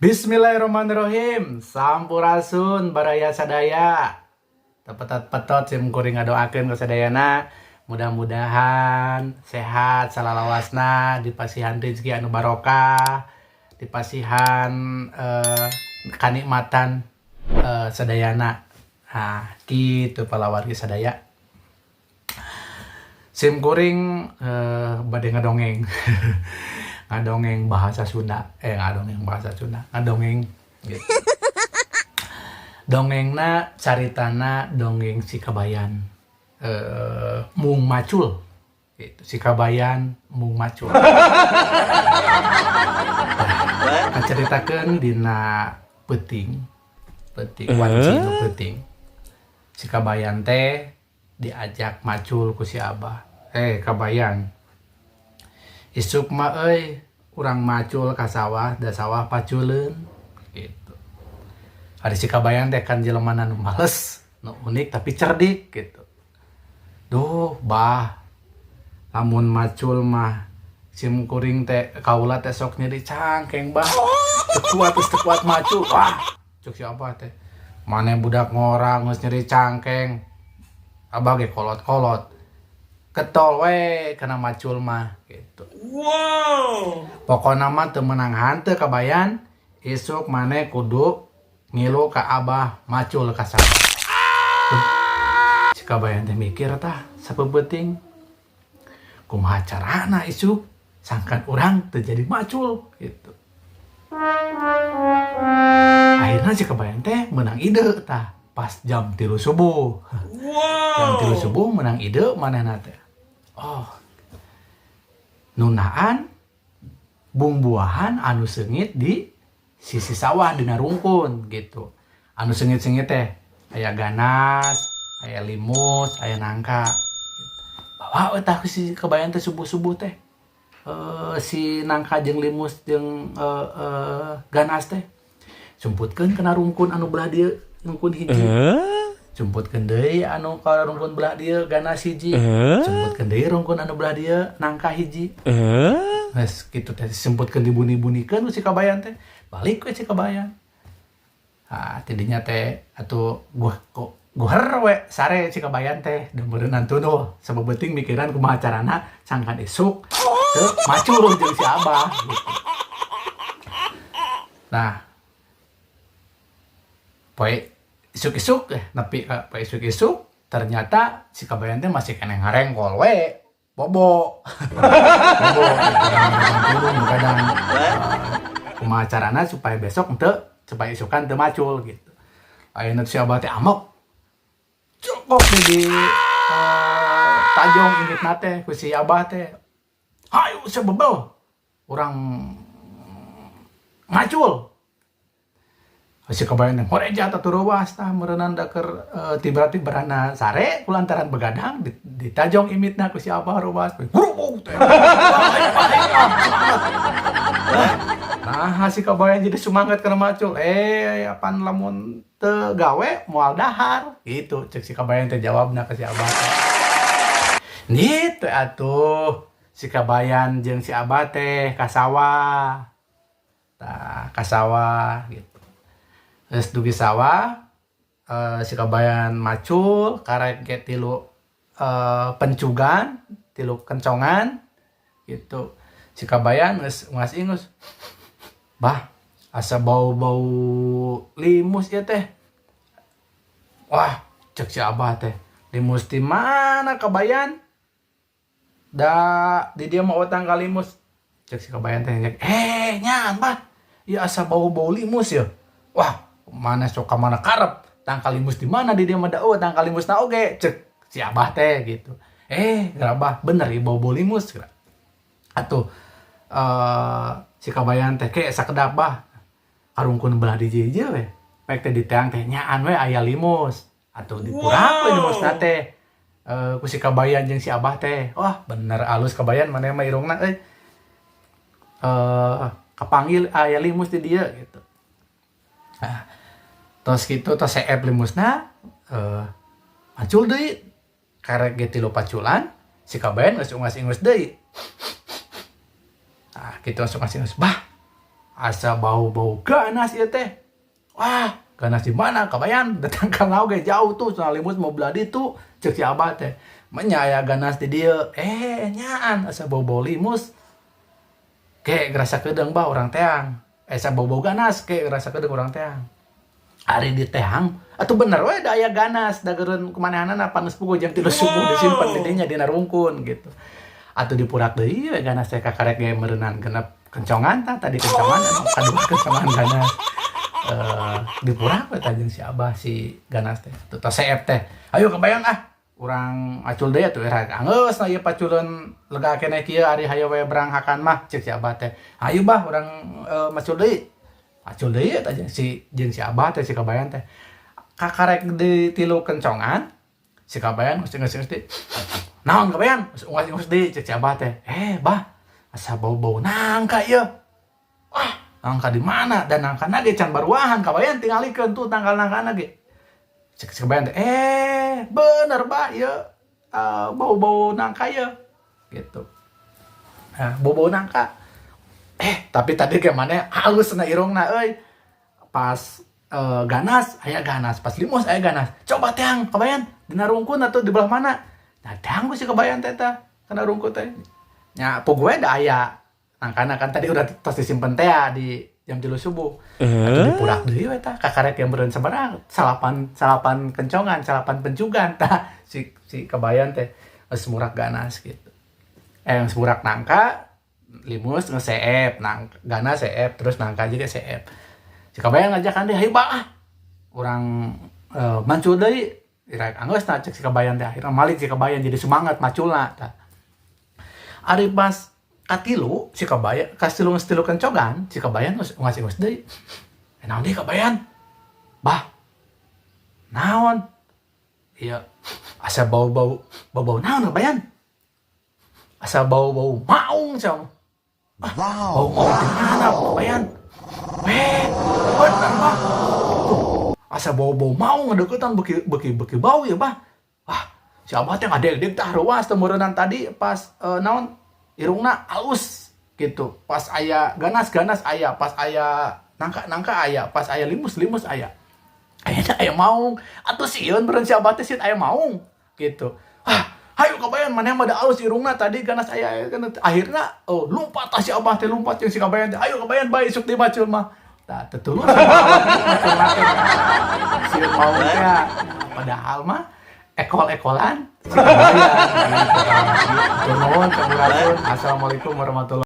Bismillahirrahmanirrahim. Sampurasun baraya sadaya. Tepetot-petot sim kuring ngadoakeun ka sadayana, mudah-mudahan sehat salalawasna, dipasihan rezeki anu barokah, dipasihan kanikmatan sadayana. Nah, kitu palawargi sadaya. Sim kuring bade ngadongeng. Ngadongeng bahasa Sunda, ngadongeng bahasa Sunda, ngadongeng gitu. Dongengna caritana dongeng si Kabayan mung macul gitu. Si Kabayan mung macul. Nah, kacaritakeun dina peuting, peuting wanci nu peuting. Si Kabayan teh diajak macul ku si Abah. "Eh, Kabayan, isuk mah euy urang macul ka sawah, da sawah paculeun," gitu. Ari si Kabayan teh kan jelema nu males, nu unik tapi cerdik gitu. "Duh, Bah, lamun macul mah sim kuring teh, kaula teh sok nyeri cangkeng, Bah. Teu kuat, geus teu kuat macul." "Wah," cek si Abah teh, "maneh budak ngora geus nyeri cangkeng. Abah ge kolot-kolot. Ketol we kana macul mah," gitu. Wow. "Pokona mah teu meunang hanteu, Kabayan, isuk maneh kudu ngilu ka Abah macul ka sawah." Tuh, si Kabayan teh mikir tah sapeupeting. Kumaha carana isuk sangkan urang teu jadi macul gitu. Akhirnya si Kabayan teh menang ide tah pas jam 3 subuh. Jam 3 subuh menang ide manehna teh. Oh. Nundaan bungbuahan anu seungit di sisi sawah dina rungkun gitu. Anu seungit-seungit teh aya ganas, aya limus, aya nangka. Bawa we tah si Kabayan teh subuh-subuh teh. Si nangka jeung limus jeung ganas teh. Sumputkeun kana rungkun anu belah dieu, rungkun hiji. Sumputkeun deui anu ka rungkun belah dieu ganas hiji. Sumputkeun deui rungkun anu belah dieu nangka hiji. Geus kitu teh disumputkeun, dibuni-bunikeun ku si Kabayan teh. Balik we si Kabayan. Ah, tidinya teh atuh gua kok guher we sare si Kabayan teh da meureunnan tunduh sabeuting mikiran kumaha carana sangkan isuk teu macul jeung si Abah gitu. Nah, poe isuk-isuk nepi ka poe isuk-isuk ternyata si Kabayan teh masih keneh ngarengkol we, bobo. Bobo turun kadang kumaha carana supaya besok teu, supaya isukan teu macul gitu. Ayeuna si Abah teh amok. Cukup di tajong imitna teh ku si Abah teh. "Hayu sebebel urang macul." Si Kabayan teh horeja atuh reuwas tah meureunan da keur tibra-tibrana sare kulantaran begadang ditajong imitna ku si Abah, reuwas. Gurubug teh. Semangat. Nah, si Kabayan jadi semangat kana macul. "Eh, apan lamun teu gawe moal dahar," gitu cek si Kabayan teh jawabna ka si Abah teh. Gitu atuh si Kabayan jeung si Abah teh ka sawah. Tah, ka sawah gitu. Geus dugi sawah, si Kabayan macul karek ge tilu pencugan, tilu kencongan gitu. Si Kabayan geus ngas-ingus. "Bah, asa bau-bau limus ieu teh." "Wah," cek si Abah teh. "Limus di mana, Kabayan? Da di dieu mah tangkal limus." Cek si Kabayan teh, "Eh, nyan, Bah. Ieu asa bau-bau limus ya." "Wah, mana sok ka mana karep? Tangkal limus di mana? Di dieu mah da euweuh tangkal limusna oge," cek si Abah teh gitu. "Eh, Abah, bener ieu bau-bau limus." Atuh si Kabayan teh, "Ke sakedap, Bah. Karungkun belah di dieu we. Pek teh diteang teh nyaan we aya limus." Atuh dipurak we limusna teh. Ku si Kabayan jeung si Abah teh. "Wah, bener alus, Kabayan, maneh mah irungna euy. Kapanggil aya limus di dieu," gitu. Nah, tos kitu tos seep limusna, macul deui. Karek ge tilu paculan, si Kabayan geus ungas-ingus deui. Nah, kitu asup ingus, "Bah, Asa bau-bau ganas ieu teh. Wah, ganas di mana Kabayan? Datang ka ge jauh tuh, soal limus mau belah ditu, cek si Abah teh. Menya aya ganas di dieu. Eh, nyaan asa bau-bau limus. Ke ngerasa kedeung bah urang teang. Eh, asa bau-bau ganas ke ngerasa kedeung urang teang. Ari di teang, atuh bener we da aya ganas, da geureun kumanehanana panas puguh jam 3 subuh disimpen di dinya dina rungkun gitu. Atuh dipurak deui we ganas teh kakarek ge meureunan genep kencongan tah, tadi kencongan anu kadua kencongan ganas. Dipurak we tah jeung si Abah si ganas teh. Tuh tos seep teh. Ayo Kabayan ah, urang acul deui atuh era anggeus na ieu paculeun lega keneh kieu ari hayo we beranghakan mah cek si Abah teh. Ayo bah urang macul deui. Acul deui eta jeung si Abah teh si Kabayan teh. Kakarek di tilu kencongan si Kabayan geus geus geus. Naon Kabayan? Geus unggas deui cek si Abah teh. Eh bah, asa bau-bau nangka ieu. Wah, nangka di mana? Dan nangkana ge can baruahan Kabayan tingalikeun tuh tangkal nangkana ge. Cek si Kabayan teh, eh bener bah ieu bau-bau nangka ieu. Gitu. Nah, bau-bau nangka. Eh, tapi tadi gimana halus na irungna euy. Pas ganas, aya ganas, pas limus aya ganas. Coba teang Kabayan dina rungkun atau di belah mana? Nah, teang ku si Kabayan teh tah kana rungkun teh. Nya puguh we da aya nangkana kan tadi udah tos disimpen teh di jam 3 subuh. Atuh dipurak deui we tah kakarek yang beureun sabaraha? Salapan salapan kencongan, salapan pencugan tah si si Kabayan teh geus murak ganas gitu. Eh, geus murak nangka, limus geus seep, nang ganas seep, terus nangka juga seep. Si Kabayan ngajakan deui, hayu bah ah. Urang mancul deui, iraek anggeus tah cek si Kabayan teh. Akhirna malik si Kabayan jadi semangat maculna tah. Ari pas katilu si Kabayan katilu geus tilu kencogan, si Kabayan geus ngasih deui. Eh, naon deui Kabayan? Bah. Naon? Iya, asa bau-bau bau-bau naon Kabayan? Asa bau-bau maung sia. Wow. Bau maung di mana Kabayan? Eh, bener bah. Tuh, asa bau-bau maung ngedeketan beuki beuki beuki bau ya bah. Wah, si Abah teh ngadeg-deg tah reuas teh meureunnan tadi pas naon irungna alus gitu. Pas aya ganas-ganas aya, pas aya nangka-nangka aya, pas aya limus-limus aya. Aya aya maung. Atuh sieun meureun si Abah teh sieun aya maung gitu. Ah, hayu Kabayan maneh mah da alus irungna tadi ganas aya aya kan akhirna oh lompat tah si Abah teh lompat jeung si Kabayan teh. Ayo Kabayan bae isuk deui macul mah. Tah tetulus macul teh. Sieun maung teh. Padahal mah ekol-ekolan si Kabayan gitu. Nuhun sampurasun. Assalamualaikum warahmatullahi.